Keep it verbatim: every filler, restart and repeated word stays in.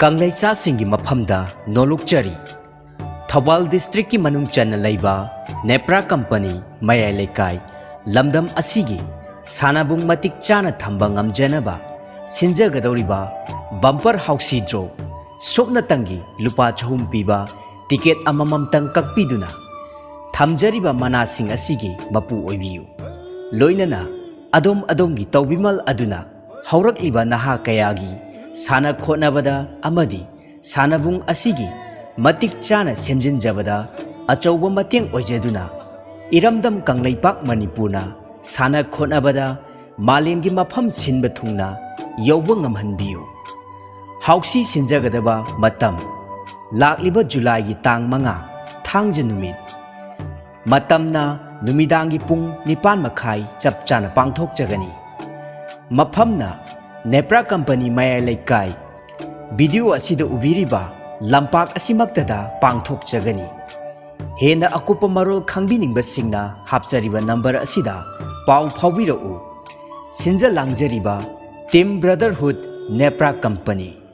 ꯀꯪꯂꯩꯆꯥꯁꯤꯡꯒꯤ ꯃꯐꯝꯗ ꯅꯣꯂꯨꯛꯆꯔꯤ꯫ ꯊꯧꯕꯥꯜ ꯗꯤꯁꯇ꯭ꯔꯤꯛꯀꯤ ꯃꯅꯨꯡ ꯆꯟꯅ ꯂꯩꯕ ꯅꯦꯄ꯭ꯔꯥ ꯀꯝꯄꯅꯤ ꯃꯌꯥꯏ ꯂꯩꯀꯥꯏ ꯂꯝꯗꯝ ꯑꯁꯤꯒꯤ ꯁꯥꯟꯅꯕꯨꯡ ꯃꯇꯤꯛ ꯆꯥꯅ ꯊꯝꯕ ꯉꯝꯖꯅꯕ ꯁꯤꯟꯖꯒꯗꯧꯔꯤꯕ ꯕꯝꯄꯔ ꯍꯥꯎꯁꯤ ꯗ꯭ꯔꯣ, ꯁꯨꯞꯅꯇꯪꯒꯤ ꯂꯨꯄꯥ ꯆꯍꯨꯝ ꯄꯤꯕ ꯇꯤꯀꯦꯠ ꯑꯃꯃꯝꯇꯪ ꯀꯛꯄꯤꯗꯨꯅ ꯊꯝꯖꯔꯤꯕ ꯃꯅꯥꯁꯤꯡ ꯑꯁꯤꯒꯤ ꯃꯄꯨ ꯑꯣꯏꯕꯤꯌꯨ꯫ ꯂꯣꯏꯅꯅ ꯑꯗꯣꯝ ꯑꯗꯣꯝꯒꯤ ꯇꯧꯕꯤꯃꯜ ꯑꯗꯨꯅ ꯍꯧꯔꯛꯂꯤꯕ ꯅꯍꯥ ꯀꯌꯥꯒꯤ ꯁꯥꯟꯅ ꯈꯣꯠꯅꯕꯗ ꯑꯃꯗꯤ ꯁꯥꯟꯅꯕꯨꯡ ꯑꯁꯤꯒꯤ ꯃꯇꯤꯛ ꯆꯥꯅ ꯁꯦꯝꯖꯤꯟꯖꯕꯗ ꯑꯆꯧꯕ ꯃꯇꯦꯡ ꯑꯣꯏꯖꯗꯨꯅ, ꯏꯔꯝꯗꯝ ꯀꯪꯂꯩꯄꯥꯛ ꯃꯅꯤꯄꯨꯔꯅ ꯁꯥꯟꯅ ꯈꯣꯠꯅꯕꯗ ꯃꯥꯂꯦꯝꯒꯤ ꯃꯐꯝ ꯁꯤꯟꯕ ꯊꯨꯡꯅ ꯌꯧꯕ ꯉꯝꯍꯟꯕꯤꯌꯨ꯫ ꯍꯥꯎꯁꯤ ꯁꯤꯟꯖꯒꯗꯕ ꯃꯇꯝ: ꯂꯥꯛꯂꯤꯕ ꯖꯨꯂꯥꯏꯒꯤ ꯇꯥꯡ ꯃꯉꯥ, ꯊꯥꯡꯖ ꯅꯨꯃꯤꯠ꯫ ꯃꯇꯝꯅ ꯅꯨꯃꯤꯗꯥꯡꯒꯤ ꯄꯨꯡ ꯅꯤꯄꯥꯟ ꯃꯈꯥꯏ ꯆꯞ ꯆꯥꯅ ꯄꯥꯡꯊꯣꯛꯆꯒꯅꯤ꯫ ꯃꯐꯝꯅ ꯅꯦꯄ꯭ꯔꯥ ꯀꯝꯄꯅꯤ ꯃꯌꯥꯏ ꯂꯩꯀꯥꯏ꯫ ꯚꯤꯗꯤꯑꯣ ꯑꯁꯤꯗ ꯎꯕꯤꯔꯤꯕ ꯂꯝꯄꯥꯛ ꯑꯁꯤꯃꯛꯇꯗ ꯄꯥꯡꯊꯣꯛꯆꯒꯅꯤ꯫ ꯍꯦꯟꯅ ꯑꯀꯨꯞꯄ ꯃꯔꯣꯜ ꯈꯪꯕꯤꯅꯤꯡꯕꯁꯤꯡꯅ ꯍꯥꯞꯆꯔꯤꯕ ꯅꯝꯕꯔ ꯑꯁꯤꯗ ꯄꯥꯎ ꯐꯥꯎꯕꯤꯔꯛꯎ꯫ ꯁꯤꯟꯖ ꯂꯥꯡꯖꯔꯤꯕ Team Brotherhood, ꯅꯦꯄ꯭ꯔꯥ ꯀꯝꯄꯅꯤ꯫